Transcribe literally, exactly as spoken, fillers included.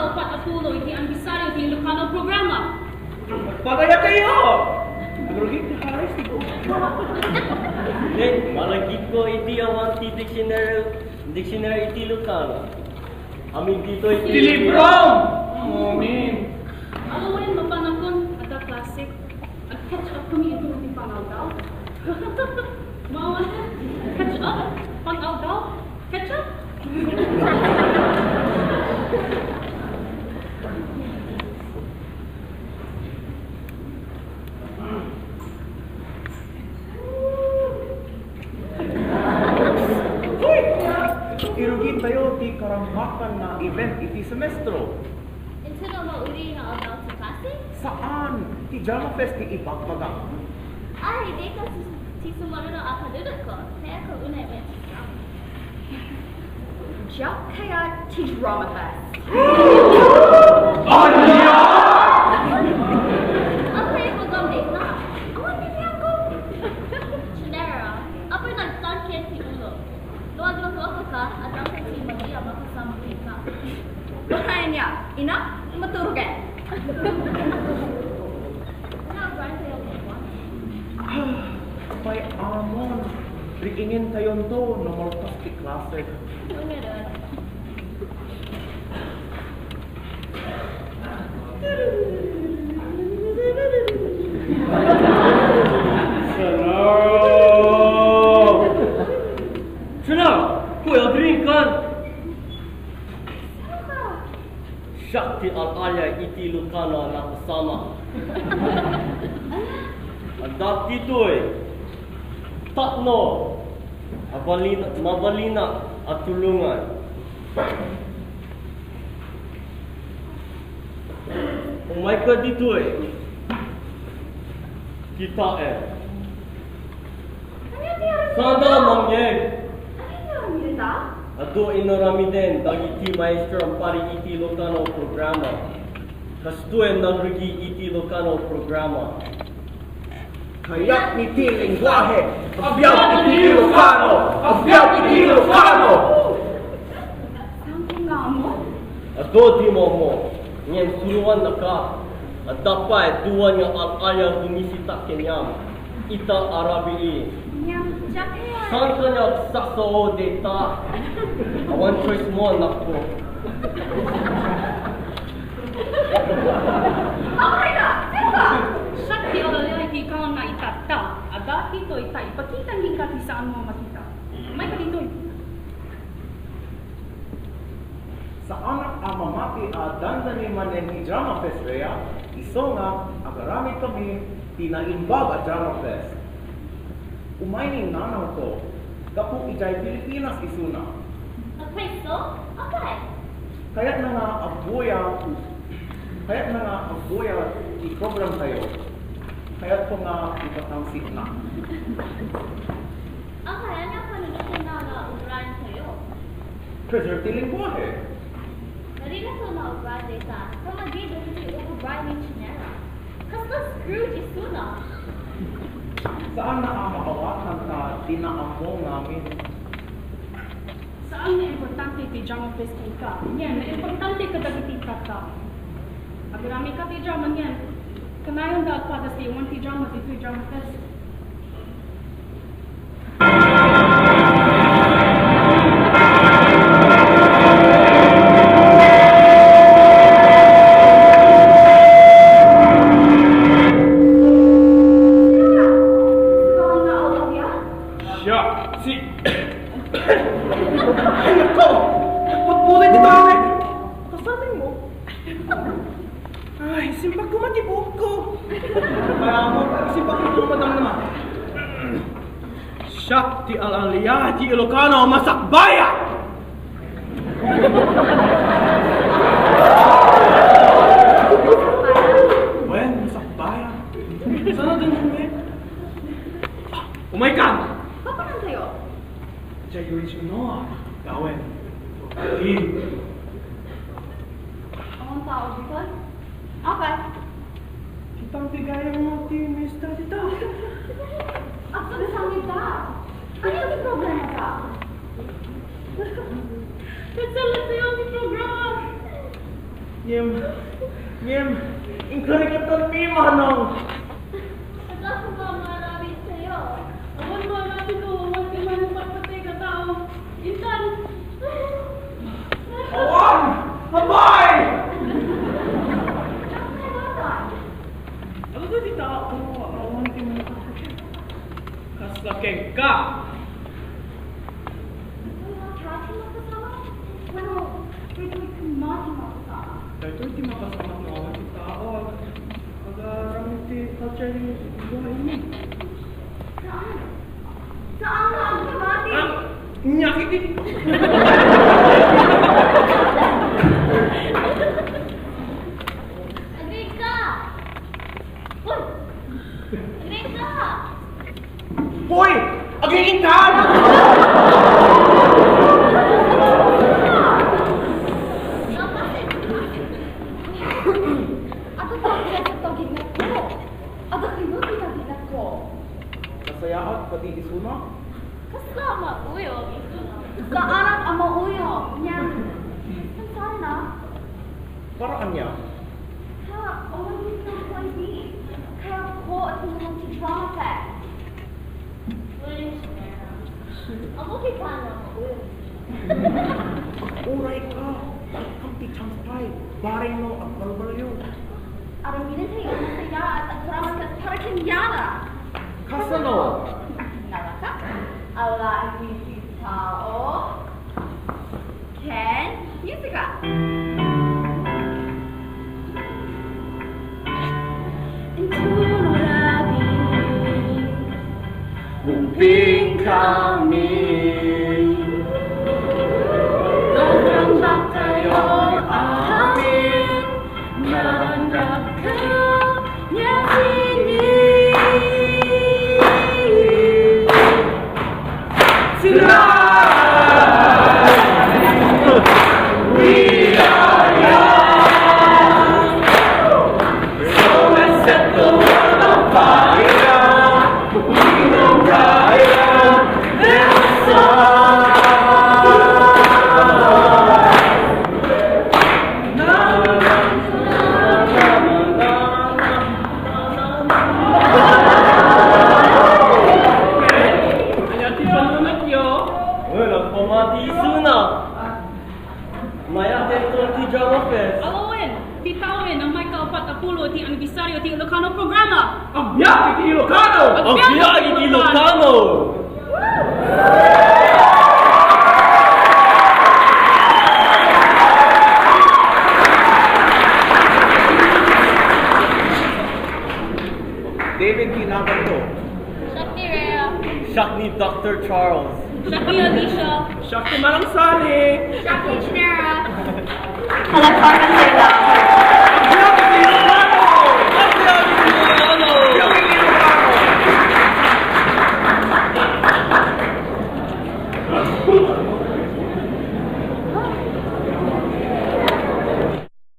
Apat a tulo iti anibersaryo ti Ilocano programa. Pagayatayo! Agrugi ti Harris ti Bo. Ne, malagipko iti awan ti dictionary, dictionary iti Ilocano. Amin ditoy ti libro! Amin. Awan mapanakon, adda classic. Ag-catch up kami iti pang-aldaw. Mao, catch up? Pang-aldaw? Catch up? Irugitayo ti karammakan nga event iti semestro. Intono mauli nga aldaw ti klase? Saan! Ti Drama Fest ti ibagbagak. Ay, dayta ti, ti sumurot a panunotko. Kayatko unay met ti drama. Diak kayat ti Drama Fest. Ania? Apay, gagam dayta. Awan ti biangko. Chinera, apay nagtangken ti ulo. No agluto ka, adda ti magia makasambuika. Bahay niya, ina, maturugen. Ano ang brand kayo? Pay amon, riingen tayonto, no malpas ti klase. Ano meron? Sana! Sana! Kuya, drink kan! Siak ti al-alia iti Ilocano a napasama. Adda ditoy tapno a balin-, mabalin a tulongan. Umayka ditoy. Kitaem. Saan a mangngeg? Adu inaramiden dagiti maestro ampari iti Ilocano programa. Kastoyen nagrugi iti Ilocano programa. Kayatmi ti lengguahe! Agbiag iti Ilocano! Agbiag iti Ilocano! Saan nga amo? Adu ti momo, ngem suroannaka. Adda pay dua nga al-alia a bumisita kaniam. Ita a rabii. Ngem diak kayat. Saan kaniak saksao dayta? Awan choice mo, anakko. Apay na! Sino ka? Siak ti al-alia iti ikaw nga itatta. Adda ditoy ta ipakita kenka ti saanmo a makita. Umayka ditoy. Saanak a mamati a dandani manen ti Drama Fest, Rhea, isu nga agaramidkami ti naimbag a Drama Fest. Umay ni nanangko, gapu idiay Pilipinas isuna. Agpayso? Apay? Kayatna nga agbuya, kayatna nga agbuya ti programtayo. Kayatko nga ipatangsikna. Apay, ania a panunotenna nga ubraentayo? Preserve ti lengguahe. Narigato nga ubrad dayta, ta madi dagiti uguray ni Chinera. Kasla Scrooge isuna. Saanna a maawatan ta dina ammo ngamin. Saan nga importante ti Drama Fest kenka, ngem naimportante kadagiti tattao. Agaramidka ti drama ngem kanayonda agpadas ti awan ti drama ditoy Drama Fest. Siak, si... Ay, nako! Nagputputay ti tao, eh! Kasanay mo? Ay, simpak ko man ti buhok ko. Kaya mo, simpak mo, madam naman. Siak ti al-alia ti Ilocano a masakbayan! Wen, masakbayan. Saan na din kami? Umayka! Papanantayo? Diay Ridge Honor, Gawen. Awan tao ditoy? Apay? Kitang ti gayam ti mister dita. Agsangsangit ta. Ania ti problemata? Kasla ti programa. Ngem, ngem, inkarikatanmi, manong. Adda ko nga maaramid kaya. Awan mo, aramid ko, awan ka man patpatay ka tao. Intan. Awan! Apay! Ano to di tao? Awan ti man. Kasla kenka. Wala ka, ti makasama? Bueno, daytoy ti makasama. Daytoy ti makasama nga awan ti tao. Aga, aramid ti culture ni buhay ni. Saan? Saan nga ang pamati? Ah, nyakit din. Agay ka! Uy! Agay ka! Hoy! Agay-intan! Ato tayo sa tagid na to. Ada kayo sa tagid na to. Kasayaat, pati isuna. Kasla mauyog, isuna. Saan a mauyog? Yan. Saan na? Para ania? Ha, awan ni Frank Wendy. Kaya ko at tulong ti drama fest. Amo ti kano, uy. Uray ka. Ang ti chance pay. Bareng no, agbalbalyo. Aram gini tayo, masaya at drama fest para ken Yana. Kasano? Nalaka? Ala, ang tao. Ken, music up. Inton rabii, umping kami. Dadrang kayo amin, narangkap kayo, niya singing. Sila! We are young. So let's set the world on fire. We know right now. Never stop. Ania ti panunotyo? Well, agpamati isuna. Mayat daytoy ti Drama Fest. Awawen, ti tawen a maikaapat a pulo ti anibersaryo ti Ilocano programa. Agbiag iti Ilocano! Agbiag iti Ilocano! David Kinabato. Shakti Rhea. Siak ni Doctor Charles. Siak ni Alicia. Siak ni Manang Sally. Siak ni Chinera. Palakpakan tayo.